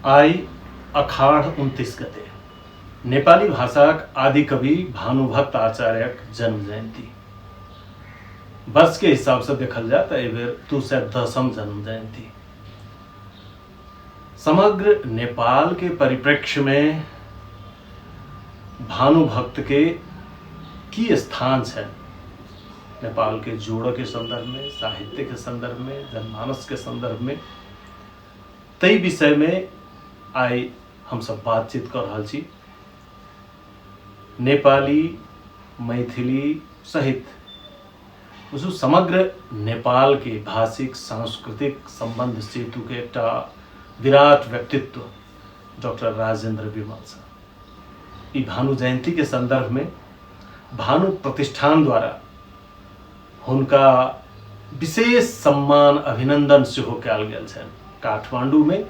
आइ अखाढ़ 29 गते नेपाली भाषाक आदिकवि भानुभक्त आचार्यक जन्म जयन्ती। वर्ष के हिसाब से देखल जाए तो एहि 210म जन्म जयन्ती। समग्र नेपाल के परिप्रेक्ष्य में भानुभक्त के की स्थान है नेपाल के जोड़ के संदर्भ में, साहित्य के संदर्भ में, जनमानस के संदर्भ में, ताहि विषय में आइ हमसब बातचीत कऽ रहल छी। नेपाली, मैथिली सहित बुझू समग्र नेपाल के भाषिक सांस्कृतिक संबंध सेतु के एकटा विराट व्यक्तित्व डॉक्टर राजेंद्र विमल सर। ई भानु जयंती के संदर्भ में भानु प्रतिष्ठान द्वारा हुनका विशेष सम्मान अभिनंदन सेहो कयल गेल छनि। काठमांडू में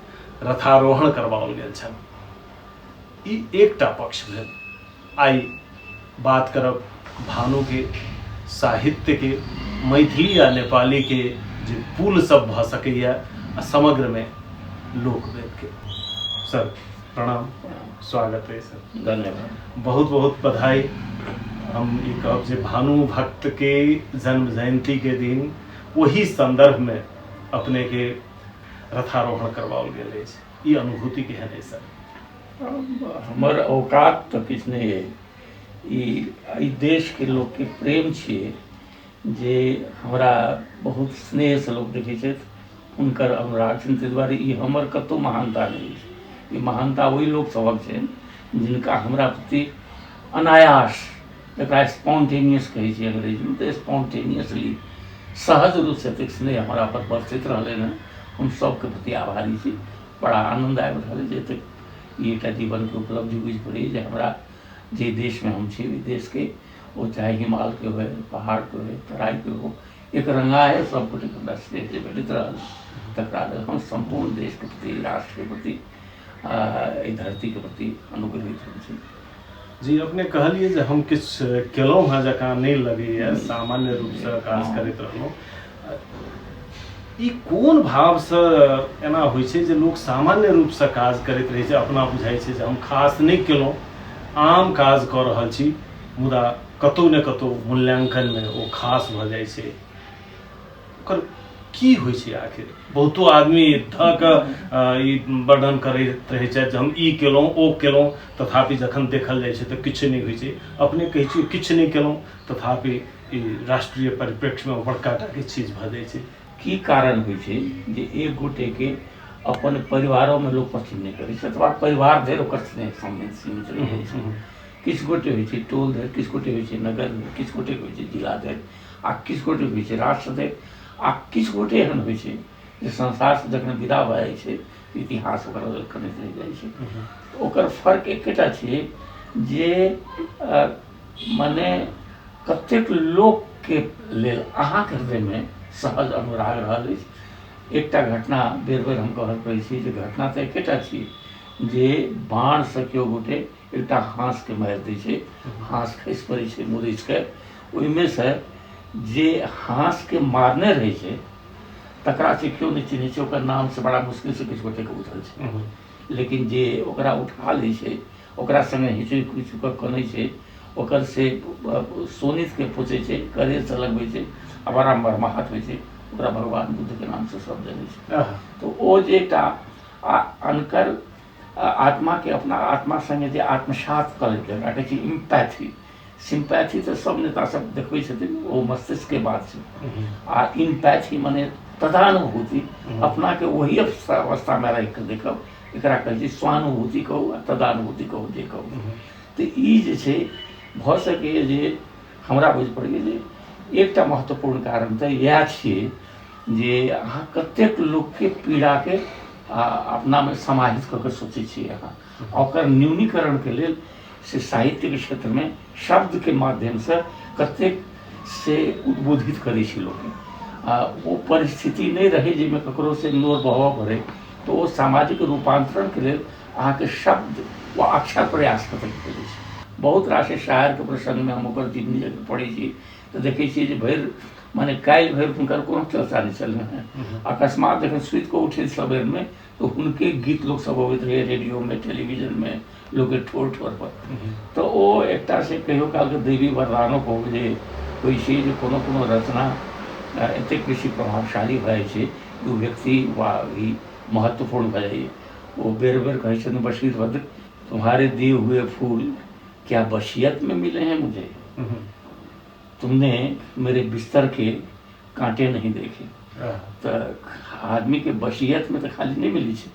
रथारोहण करवाओल गेल छनि। ई एकटा पक्ष भेल। आइ बात करब भानु के साहित्य के, मैथिली आ नेपाली के जे पुल सब भऽ सकैया आ समग्र में लोकवेद के। सर प्रणाम, स्वागत है सर। धन्यवाद, बहुत बहुत बधाई। हम ई कहब जे भानु भक्त के जन्म जयंती के दिन वही संदर्भ में अपने के रथारोहण करवाओल गेल अछि, ई अनुभूति केहन अछि सर? हमर औकात तऽ किछु नहि अइ, ई एहि देशके लोकके प्रेम छियै जे हमरा बहुत स्नेहसँ लोक देखै छथि, हुनकर अनुराग छनि, ताहि दुआरे ई हमर कतहु महानता नहि अछि। ई महानता ओहि लोकसभक छनि जिनका हमरा प्रति अनायास, जकरा स्पॉन्टेनियस कहै छै अंग्रेजीमे, तऽ स्पॉन्टेनियसली सहज रूपसँ एतेक स्नेह हमरा पर बरसैत रहलै हँ। हम सभके प्रति आभारी छी। बड़ा आनन्द आबि रहल अछि जे एतेक ई एकटा जीवनके उपलब्धि बुझि पड़ैए जे हमरा जे देशमे हम छी ओहि देशके, ओ चाहे हिमालके होय, पहाड़के होय, तराइके हो, एक रंगाहे सब गोटेके हमरा स्नेह जे भेटैत रहल, तकरा लेल हम सम्पूर्ण देशके प्रति, राष्ट्रके प्रति, एहि धरतीके प्रति अनुग्रहित हम छी। जी, अपने कहलिए जे हम किछु केलहुँ हँ जकाँ नहि लगैए, सामान्य रूपसँ काज करैत रहलहुँ। ई कोन भावसँ एना होइ छै जे लोक सामान्य रूपसँ काज करैत रहै छै, अपना बुझाइ छै जे हम खास नहि केलहुँ, आम काज कऽ रहल छी, मुदा कतहु ने कतहु मूल्यांकनमे ओ खास भऽ जाइ छै? ओकर की होइ छै आखिर? बहुतो आदमी धऽ कऽ ई वर्णन करैत रहै छथि जे हम ई केलहुँ ओ केलहुँ, तथापि जखन देखल जाइ छै तऽ किछु नहि होइ छै। अपने कहै छियै किछु नहि केलहुँ, तथापि ई राष्ट्रीय परिप्रेक्ष्यमे बड़का टाके चीज भऽ जाइ छै। की कारण होइ छै जे एक गोटेके अपन परिवारोमे लोक पसन्द नहि करै छै अथवा परिवार धरि ओकर स्नेह सम्बन्ध सीमित रहि जाइ छै? किछु गोटे होइ छै टोल धरि, किछु गोटे होइ छै नगर धरि, किछु गोटे होइ छै जिला धरि, आ किछु गोटे होइ छै राष्ट्र धरि, आ किछु गोटे एहन होइ छै जे संसारसँ जखन विदा भऽ जाइ छै इतिहास ओकरा लेल कनैत रहि जाइ छै। ओकर फर्क एकेटा छै जे मने कतेक लोकके लेल अहाँके हृदयमे सहज अनुराग रहल अछि। एकटा घटना बेर बेर हम कहल करै छी जे घटना तऽ एकेटा छी जे बाणसँ केओ गोटे एकटा हाँसके मारि दै छै, हाँस खसि पड़ै छै मुरझिके, ओहिमे से जे हाँसके मारने रहै छै तकरा से केओ नहि चिन्है छै, ओकर नामसँ बड़ा मुश्किलसँ किछु गोटेके बुझल छै, लेकिन जे ओकरा उठा लै छै, ओकरा सङ्गे हिचुकि हिचुकि कऽ कनै छै, ओकर से शोणितके पोछै छै, करेजसँ लगबै छै आ बड़ा मर्माहत होइ छै, ओकरा भगवान बुद्धके नामसँ सब जनै छै। तऽ ओ जे एकटा अनकर आत्माके अपना आत्मा सङ्गे जे आत्मसात कऽ लेलकै, ओकरा कहै छै इम्पैथी। सिम्पैथी तऽ सब नेता सब देखबै छथिन, ओ मस्तिष्कके बात छै, आ इम्पैथी मने तदानुभूति, अपनाके ओही अवस्थामे राखिकऽ देखब, एकरा कहै छै स्वानुभूति कहू आ तदानुभूति कहू, जे कहू। तऽ ई जे छै भऽ सकैए जे हमरा बुझि पड़ैए जे एकटा महत्वपूर्ण कारण तऽ इएह छियै जे अहाँ कतेक लोकके पीड़ाके अपनामे समाहित कऽ कऽ सोचै छियै अहाँ, ओकर न्यूनीकरणके लेल से साहित्यके क्षेत्रमे शब्दके माध्यमसँ कतेक से उद्बोधित करै छै लोकके। आ ओ परिस्थिति नहि रहै जाहिमे ककरो से नोर बहबऽ पड़ै, तऽ ओ सामाजिक रूपान्तरणके लेल अहाँके शब्द वा अक्षर प्रयास कतेक करै छै। बहुत रास शायरके प्रसङ्गमे हम ओकर जीवनी जखन पढ़ै छी तऽ देखै छियै जे भरि माने काल्हि भरि हुनकर कोनो चर्चा नहि छलनि हेँ। अकस्मात जखन सुति कऽ उठै सबेरमे तऽ हुनके गीत लोक सब अबैत रहै रेडियोमे, टेलीविजनमे, लोकके ठोर ठोर पर। तऽ ओ एकटा से कहियो कालके दैवी वरदानो कहू जे होइ छै जे कोनो कोनो रचना एतेक बेसी प्रभावशाली भऽ जाइ छै ओ व्यक्ति वा ई महत्वपूर्ण भऽ जाइए। ओ बेर बेर कहै छथिन बशीर भद्र, तुम्हारे दिए हुए फूल क्या बशियत में मिले हैं मुझे, तुमने मेरे बिस्तर के कांटे नहीं देखे। तऽ आदमीके बशियतमे तऽ खाली नहि मिलै छै,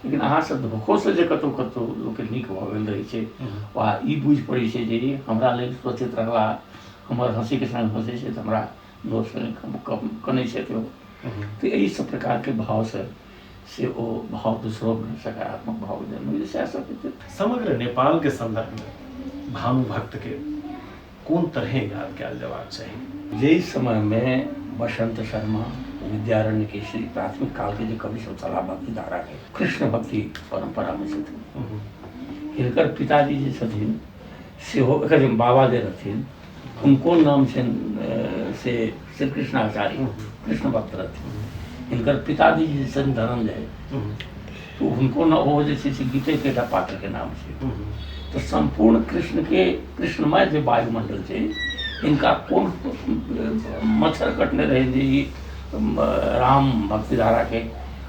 लेकिन अहाँसँ धोखोसँ जे कतहु कतहु लोकके नीक भऽ गेल रहै छै वा ई बुझि पड़ै छै जे ई हमरा लेल सोचैत रहला, हमर हँसीके सङ्ग हँसै छथि, हमरा दोस्त सङ्गे कनै छथि ओ, तऽ एहि सब प्रकारके भावसँ से ओ भाव दोसरोमे सकारात्मक भाव जन्म होइ, सएह सब हेतै। समग्र नेपालके सन्दर्भमे भानुभक्तके कोन तरहे याद कयल जयबाक चाही? जाहि समयमे बसंत शर्मा, विद्यारण्य केसरी प्राथमिक कालके जे कवि सब छलाह भक्ति धाराके, कृष्ण भक्ति परम्परामे छथिन, हिनकर पिताजी जे छथिन सेहो, एकर जे बाबा जे रहथिन हुनको नाम छनि से श्री कृष्णाचार्य, कृष्ण भक्त रहथिन। हिनकर पिताजी जे छथिन धनंजय, तऽ हुनको ने ओ जे छै से गीतेके एकटा पात्रके नाम छै। तऽ सम्पूर्ण कृष्णके कृष्णमय जे वायुमंडल छै, हिनका कोन मच्छर कटने रहै जे ई राम भक्तिधाराके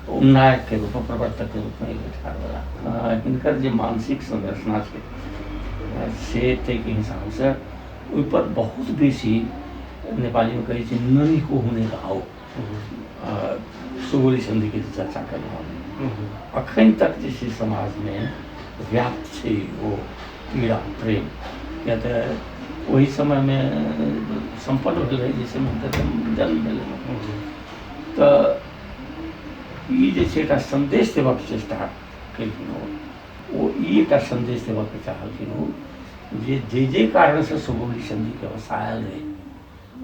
उन्नायकके रूपमे, प्रवर्तकके रूपमे ठाढ़ भेला। हिनकर जे मानसिक संरचना छै से ताहिके हिसाबसँ ओहिपर बहुत बेसी नेपालीमे कहै छै ननीको हुने घाव, सुगौली सन्धिके जे चर्चा केलहुँ, अखन तक जे छै समाजमे व्याप्त छै ओ पीड़ा प्रेम, किया तऽ ओहि समयमे सम्पन्न भेल रहै जाहि समयमे हुनकर जन्म भेलै। तऽ ई जे छै एकटा सन्देश देबाक चेष्टा केलखिन ओ ई एकटा सन्देश देबाक चाहलखिन ओ जे जे जे कारणसँ सुगौली सन्धिके अवस्था आयल रहै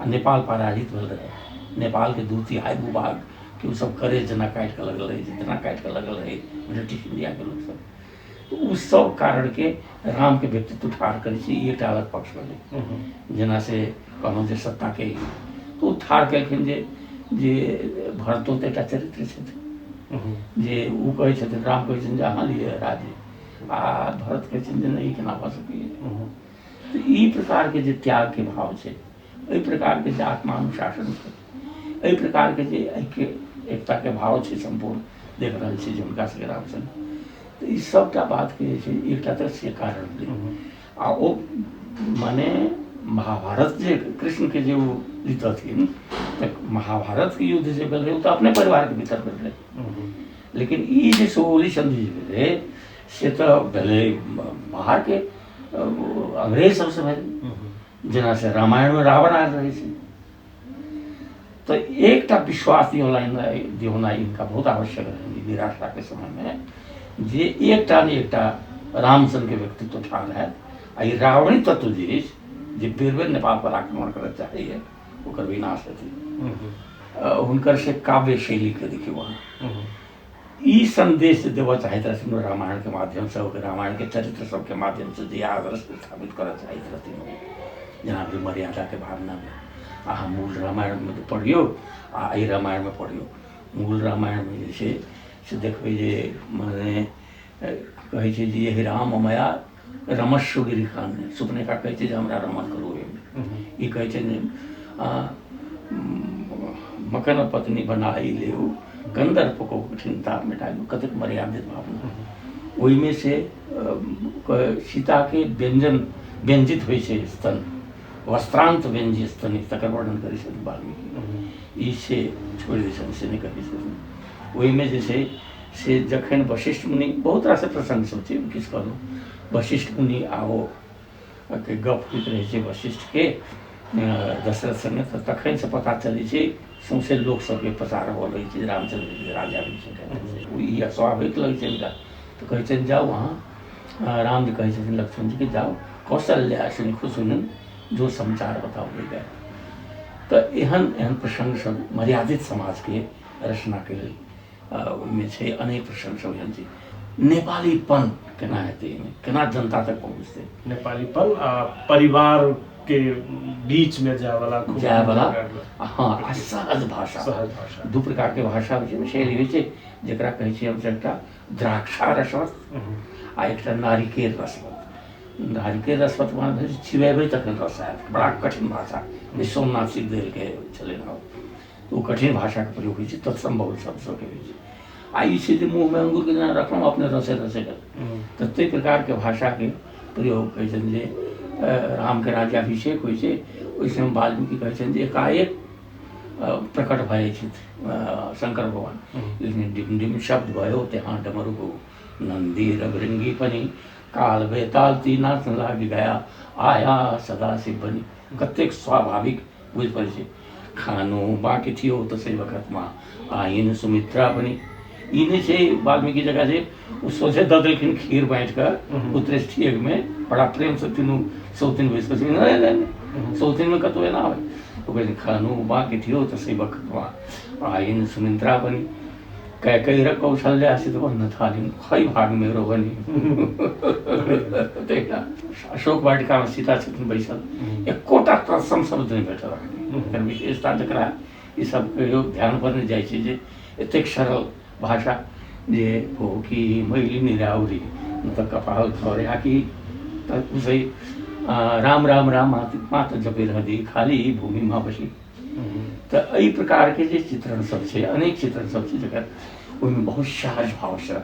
आ नेपाल पराजित भेल रहै, नेपालके 2/3 भूभागके ओसभ करे जेना काटि कऽ लगल रहै, जितना काटि कऽ लगल रहै ब्रिटिश इंडियाके लोकसभ, तऽ ओ सब कारणके रामके व्यक्तित्व ठाढ़ करै छै। ई एकटा अलग पक्ष भेलै, जेना से कहलहुँ जे सत्ताके तऽ ओ ठाढ़ केलखिन जे जे भरतो तऽ एकटा चरित्र छथिन जे ओ कहै छथिन, राम कहै छथिन जे अहाँ लिअ राज्य, आ भरत कहै छथिन जे नहि, ई केना भऽ सकैए। तऽ ई प्रकारके जे त्यागके भाव छै, एहि प्रकारके जे आत्मानुशासन छै, एहि प्रकारके जे ऐक्य एकताके भाव छै, सम्पूर्ण देख रहल छी जे हुनका सबके राम संग, तऽ ई सबटा बातके जे छै एकटा तऽ से कारण भेलै। आ ओ माने महाभारत जे कृष्णके जे ओ जीतलखिन तऽ महाभारतके युद्ध जे भेल रहै ओ तऽ अपने परिवारके भीतर भेल रहै, लेकिन ई जे सुगौली सन्धि जे भेलै से तऽ भेलै बाहरके अंग्रेज सबसँ भेलै, जेना से रामायणमे रावण आयल रहै छै। तऽ एकटा विश्वास दियौनाइ हिनका बहुत आवश्यक रहनि निराशाके समयमे, जे एकटा ने एकटा राम सनके व्यक्तित्व ठाढ़ हैत आ ई रावणी तत्व जे अछि जे बेर बेर नेपाल पर आक्रमण करऽ चाहैए ओकर विनाश हेतै। हुनकर से काव्य शैलीके देखियौ अहाँ, ई सन्देश देबऽ चाहैत रहथिन रामायणके माध्यमसँ, ओकर रामायणके चरित्र सबके माध्यमसँ जे आदर्श स्थापित करऽ चाहैत रहथिन ओ, जेना भेल मर्यादाके भावना भेल। अहाँ मूल रामायणमे पढ़ियौ आ एहि रामायणमे पढ़ियौ, मूल रामायणमे जे छै से देखबै जे माने कहै छै जे यही राम मया रमस्व गिरिकान्य, सुपनेखा कहै छै जे हमरा रमण करू ओहिमे, ई कहै छै जे मकन पत्नी बनाई लेउ कन्दर्प को कठिनता मिटा लू, कतेक मर्यादित भावना। ओहिमे से सीताके व्यंजन व्यंजित होइ छै स्तन, वस्त्रांत व्यंजी स्तन, तकर वर्णन करै छथिन वाल्मीकि, ई से छोड़ि दै छथिन, से नहि कहै छथिन। ओहिमे जे छै से जखन वशिष्ठ मुनि, बहुत रास प्रसङ्ग सब छै, किछु कहलहुँ, वशिष्ठ मुनि आ ओ के गप होइत रहै छै वशिष्ठके दशरथ सङ्गे, तऽ तखनसँ पता चलै छै सौँसे लोक सबके प्रचार हुअ लगै छै रामचन्द्र जी राजा अभिषेक हेतै। ओ ई अस्वाभाविक लगै छै हुनका, तऽ कहै छथिन जाउ अहाँ, रामजी कहै छथिन लक्ष्मण जीके जाउ कौशल्या सुनि खुश सुनू जो समाचार बताउ गए। तऽ एहन एहन प्रसङ्ग सब मर्यादित समाजके रचनाके लेल ओहिमे छै, अनेक प्रसङ्ग सब एहन छै। नेपालीपन केना हेतै, एहिमे केना जनता तक पहुँचतै नेपालीपन आ परिवार के बीच में जायवला जायवला। हँ, आ सहज भाषा, सहज भाषा। दू प्रकारके भाषा होइ छै ने, शैली होइ छै, जकरा कहै छियै हमसब एकटा द्राक्षा रसवत आ एकटा नारिकेर रसवत। नारिकेर रसवत माने भेल चिबेबै तखन रस आयत, बड़ा कठिन भाषा जे सोमनाथ सिद्धेलके छलै हँ, ओ कठिन भाषाके प्रयोग होइ छै, तत्सम बहुत शब्द सबके होइ छै। आ ई छै जे मुँहमे अंगूरके जेना रखलहुँ अपने रसे रसे गेल, तऽ ताहि प्रकारके भाषाके प्रयोग कहै छनि जे रामके राज्याभिषेक होइ छै ओहि समय वाल्मीकि कहै छनि जे एकाएक प्रकट भऽ जाइ छथि शंकर भगवान। लेकिन डिम डिम शब्द भयो त्यहाँ डमरू को नंदी रभृंगी फनी काल बेताल तीना लाग गया आया सदा शिव बनी। कतेक स्वाभाविक बुझि पड़ै छै। खानो बाँकी थियो तऽ सही वक्तमा आइन सुमित्रा बनी। ई नहि छै वाल्मीकि जगह जे ओ सोझे दऽ देलखिन खीर बाँटि कऽ पुत्रेष्ठियमे बड़ा प्रेमसँ तीनू सौतिन बैस कऽ, नहि नहि सौतिनमे कतहु एना होइ। ओ कहै छै खानो बाँकी थियो तऽ सही वक्तमा आइन सुमित्रा बनी कै कै र कौशल्या सिद्ध थाली खै भाग मेरो बनी। तहिना अशोक वाटिकामे सीता छथिन बैसल, एकोटा तत्सम शब्द नहि भेटल अहाँके। एकर विशेषता जकरा ई सब कहियो ध्यान पर नहि जाइ छै जे एतेक सरल भाषा जे हो कि मैली निराउरी तऽ कपाल थोड़े कि तऽ उसै राम राम राम मात जपे रहदी खाली भूमिमा बसी। तऽ एहि प्रकारके जे चित्रण सब छै, अनेक चित्रण सब छै जकर ओहिमे बहुत सहज भावसँ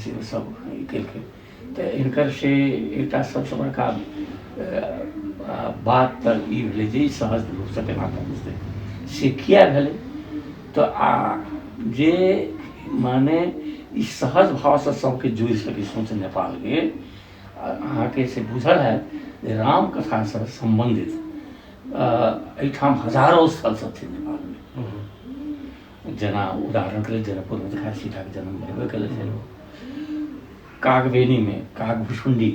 से सब केलखिन। तऽ हिनकर से एकटा सबसँ बड़का बात तऽ ई भेलै जे ई सहज रूपसँ केना पहुँचतै, से किया भेलै तऽ आ जे माने ई सहज भावसँ सबके जोड़ि सकै सोच नेपालके। अहाँके से बुझल हैत जे रामकथासँ सम्बन्धित एहिठाम हजारो स्थल सब छै नेपालमे। जेना उदाहरणके लेल जनकपुरमे तऽ खैर सीताके जन्म भेबे केलै छै। कागबेनीमे कागभुशुण्डी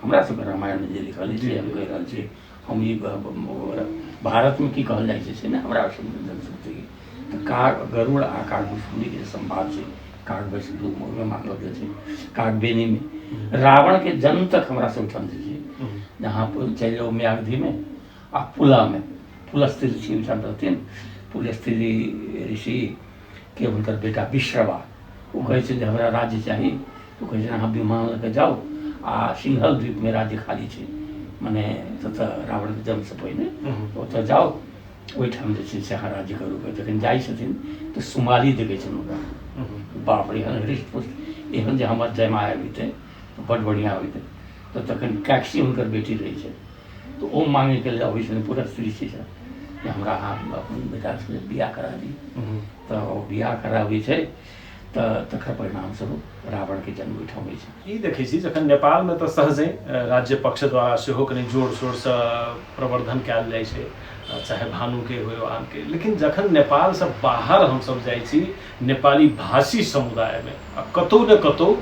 हमरा सबके रामायणमे जे लिखल अछि से हम कहि रहल छी। हम ई भारतमे की कहल जाइ छै से नहि हमरा सबके जनश्रुति। तऽ काग गरुड़ आ कागभुशुण्डीके जे संवाद छै कागभुशुण्डी ओहिमे मानल गेल छै। कागबेनीमे रावणके जन्म तक हमरा सब ओहिठाम जे छै, जहाँ चलि जाउ म्याग्धीमे आ पुलामे पुलस्त्री ऋषि ओहिठाम रहथिन। पुलस्त्री ऋषि के हुनकर बेटा विश्रवा, ओ कहै छै जे हमरा राज्य चाही। ओ कहै छै अहाँ विमान लऽ कऽ जाउ आ सिंहल द्वीपमे राज्य खाली छै, मने ततऽ रावणके जन्मसँ पहिने ओतऽ जाउ, ओहिठाम जे छै से अहाँ राज्य करू। जखन जाइ छथिन तऽ सुमाली देखै छनि हुनका, बाप रे एहन हृष्ट पुष्ट, एहन जे हमर जयमाय अबितै तऽ बड्ड बढ़िआँ होइतै। तऽ तखन कैक्सी हुनकर बेटी रहै छै, तऽ ओ माँगैके लेल अबै छथिन पूरा स्त्री छै जे हमरा अहाँ अपन बेटासँ बियाह करा दी। तऽ ओ बियाह कराबै छै तऽ तकर परिणामस्वरूप रावणके जन्म ओहिठाम होइ छै। ई देखै छी जखन नेपालमे तऽ सहजे राज्य पक्ष द्वारा सेहो कनि जोर शोरसँ प्रवर्धन कयल जाइ छै, चाहे भानुके होइ वा आनके, लेकिन जखन नेपालसँ बाहर हमसब जाइ छी नेपाली भाषी समुदायमे आ कतहु ने कतहु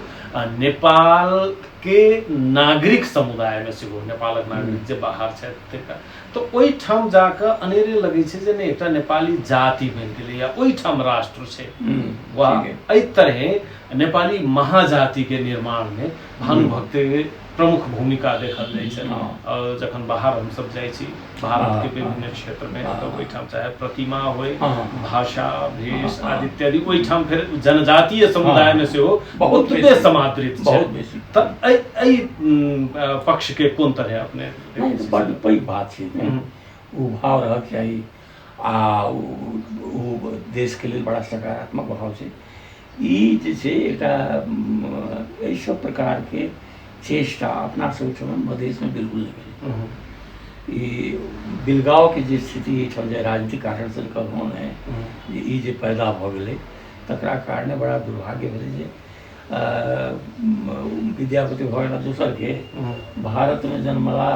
नेपालके नागरिक समुदायमे सेहो नेपालक नागरिक जे बाहर छथि तिनका तऽ ओहिठाम जाकऽ अनेरे लगै छै जे नहि एकटा नेपाली जाति बनि गेलै या ओहिठाम राष्ट्र छै वा एहि तरहे नेपाली महाजातिके निर्माणमे भानुभक्तके प्रमुख भूमिका देखल जाइ छै। और जखन बाहर हमसब जाइ छी भारतके विभिन्न क्षेत्रमे तऽ ओहिठाम चाहे प्रतिमा होइ, भाषा, भेष आदि इत्यादि, ओहिठाम फेर जनजातीय समुदायमे सेहो बहुत ओतबे समादृत छै। बहुत बेसी। तऽ एहि पक्षके कोन तरहे अपने बड्ड पैघ बात छै ने, ओ भाव रहक चाही आ ओ देशके लेल बड़ा सकारात्मक भाव छै। ई जे छै एकटा एहि सब प्रकारके चेष्टा अपना सब ओहिठाम मधेशमे बिल्कुल नहि भेलै। ई बिलगावके जे स्थिति एहिठाम जे राजनीतिक कारणसँ कहलहुँ ने जे ई जे पैदा भऽ गेलै तकरा कारणे बड़ा दुर्भाग्य भेलै जे विद्यापति भऽ गेला दोसरके, भारतमे जन्मला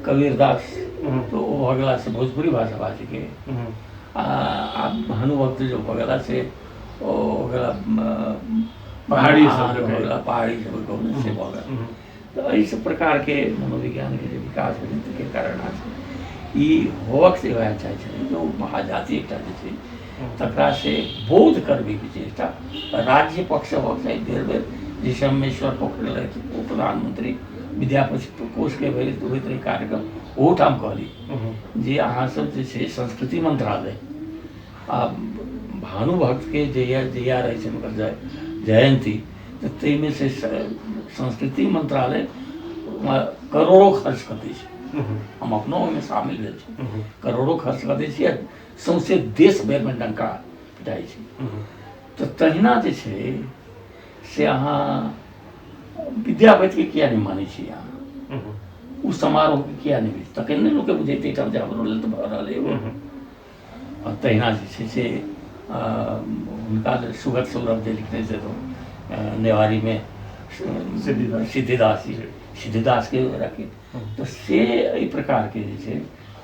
कबीरदास तऽ ओ भऽ गेला से भोजपुरी भाषा भाषीके, आ भानुभक्त जे भऽ गेला से ओ हो गेला पहाड़ी भऽ गेला पहाड़ी सब कहू से भऽ गेला। तऽ एहि सब प्रकारके मनोविज्ञानके जे विकास भेलै ताहिके कारण ई होबक से वएह चाहै छलै जे ओ महाजाति एकटा जे छै तकरा से बोध करबैके चेष्टा राज्य पक्ष होबक चाही। बेर बेर जैसे हमेश्वर पोखरेल रहथि ओ प्रधानमंत्री, विद्यापति कोषके होइत रहै कार्यक्रम, ओहूठाम कहली जे अहाँसभ जे छै संस्कृति मंत्रालय आ भानुभक्तके जहिया जहिया रहै छै हुनकर जयन्ती, तऽ ताहिमे से संस्कृति मंत्रालय करोड़ो खर्च कऽ दै छै। हम अपनो ओहिमे शामिल भेल छी, करोड़ो खर्च कऽ दै छी आ सौंसे देश भरिमे डंका पिटाइ छै। तऽ तहिना जे छै से अहाँ विद्यापतिके किया नहि मानै छी, अहाँ ओ समारोहके किया नहि बुझै, तखन ने लोकके बुझेतै एहिठाम जे हमरो लेल तऽ भऽ रहल एगो। आ तहिना जे छै से हुनका सुगत सौरभ जे लिखने छथि नेवारीमे सिद्धिदास जी, सिद्धिदासके राखी, तऽ से एहि प्रकारके जे छै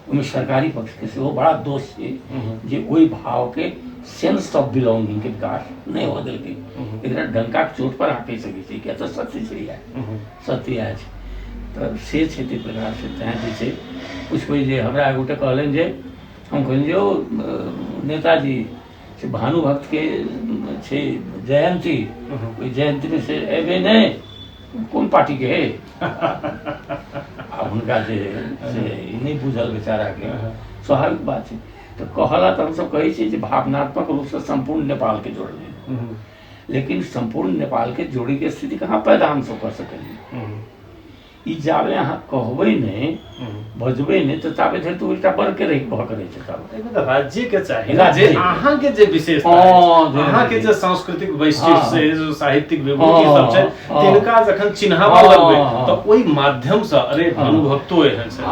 ओहिमे सरकारी पक्षके सेहो बड़ा दोष छै जे ओहि भावके सेंस ऑफ बिलोंगिंगके विकास नहि हुअ देलकै। एकरा डंकाके चोट पर अहाँ कहि सकै छी, किया तऽ सत्य छै, इएह सत्य इएह छै। तऽ से छै ताहि प्रकारसँ। तैँ जे छै पुछबै जे हमरा एगोटे कहलनि जे हम कहलियनि जे ओ नेताजी से भानुभक्तके छै जयन्ती, ओहि जयन्तीमे से अयबै नहि, कोन पार्टीके है? आ हुनका जे से ई नहि बुझल बेचाराके, स्वाभाविक बात छै। तऽ कहला तऽ हमसब कहै छियै जे भावनात्मक रूपसँ सम्पूर्ण नेपालके जोड़लियै, लेकिन सम्पूर्ण नेपालके जोड़ैके स्थिति कहाँ पैदा हमसब कऽ सकलियै? ई जाबे अहाँ कहबै नहि, बजबै नहि, तऽ ताबे धरि तऽ एकटा वर्गके रहि भऽ के रहै छै। ताबे राज्य के चाही जे अहाँके जे विशेषता, अहाँके जे सांस्कृतिक वैशिष्ट्य छै, साहित्यिक विभूति सब छै, तिनका जखन चिन्हाबऽ लगबै तऽ ओहि माध्यमसँ अरे भानुभक्तो एहन छै,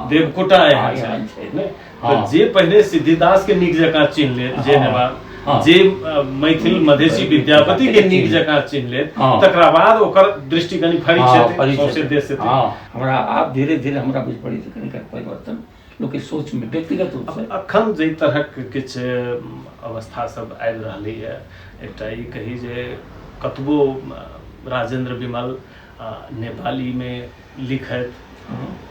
देवकोटा एहन छै, तऽ जे पहिने सिद्धिदास के नीक जकाँ चिन्ह लेत, जे नेवार जे मैथिल मधेशी विद्यापति के नीक जकाँ चिन्ह लेत, तकरा बाद ओकर दृष्टि कनि फरिक हेतै सौंसे देश हेतै। हमरा आब धीरे धीरे हमरा बुझि पड़ै छै कनिक परिवर्तन लोकके सोचमे व्यक्तिगत रूपसँ। अखन जाहि तरहक किछु अवस्था सब आबि रहलैए, एकटा ई कही जे कतबो राजेंद्र विमल नेपालीमे लिखैत,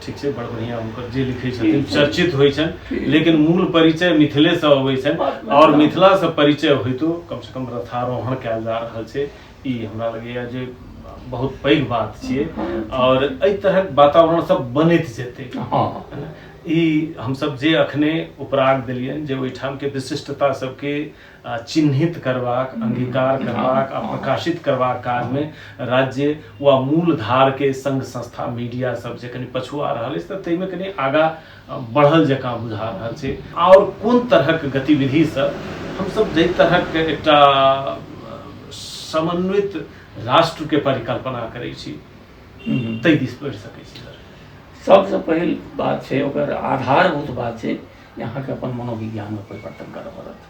ठीक छै, बड़ बढ़िआँ हुनकर जे लिखै छथिन चर्चित होइ छनि, लेकिन मूल परिचय मिथिलेसँ अबै छनि आओर मिथिलासँ परिचय होइतो कमसँ कम रथारोहण कयल जा रहल छै। ई हमरा लगैए जे बहुत पैघ बात छियै आओर एहि तरहक वातावरण सब बनैत जेतै। ई हमसब जे अखने उपराग देलियनि जे ओहिठामके विशिष्टता सबके चिन्हित करबाक, अंगीकार करबाक आ प्रकाशित करबाक काजमे राज्य वा मूल धारके संघ संस्था मीडिया सब जे कनि पछुआ रहल अछि, तऽ ताहिमे कनि आगाँ बढ़ल जकाँ बुझा रहल छै। आओर कोन तरहक गतिविधिसँ हमसब जाहि तरहक एकटा समन्वित राष्ट्रके परिकल्पना करै छी ताहि दिस बढ़ि सकै छी? सर, सबसँ पहिल बात छै, ओकर आधारभूत बात छै जे अहाँके अपन मनोविज्ञानमे परिवर्तन करऽ पड़त।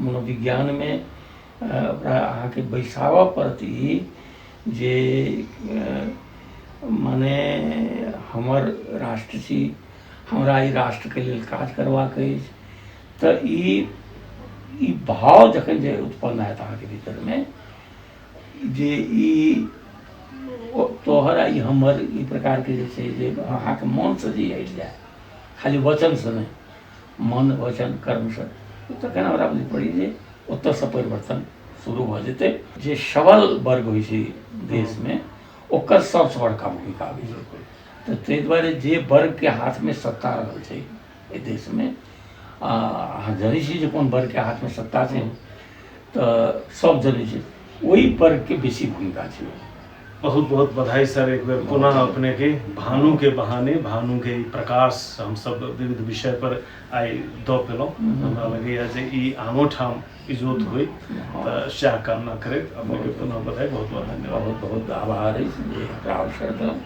मनोविज्ञानमे ओकरा अहाँके बैसाबऽ पड़त ई जे माने हमर राष्ट्र छी, हमरा ई राष्ट्रके लेल काज करबाक अछि, तऽ ई भाव जखन जे उत्पन्न हैत अहाँके भीतरमे जे ई तोहर आ ई हमर, ई प्रकारके जे छै जे अहाँके मोनसँ जे हटि जाय, खाली वचनसँ नहि, मन वचन कर्मसँ, तखन हमरा बुझि पड़ी जे ओतऽसँ परिवर्तन शुरू भऽ जेतै। जे सबल वर्ग होइ छै देशमे ओकर सबसँ बड़का भूमिका होइ छै। तऽ ताहि दुआरे जे वर्गके हाथमे सत्ता रहल छै एहि देशमे, अहाँ जनै छी जे कोन वर्गके हाथमे सत्ता छै, तऽ सब जनै छै, ओहि वर्गके बेसी भूमिका छै। बहुत बहुत बधाई सर, एक बेर पुनः अपने के भानु के बहाने, भानु के प्रकाश हम सब विविध विषय पर आइ दऽ पेलहुँ। हमरा लगैए जे ई आनो ठाम इजोत होइ, तऽ सएह कामना करैत अपने के पुनः बधाई, बहुत बहुत धन्यवाद। बहुत बहुत आभार अछि जे हमरा अवसर देलहुँ।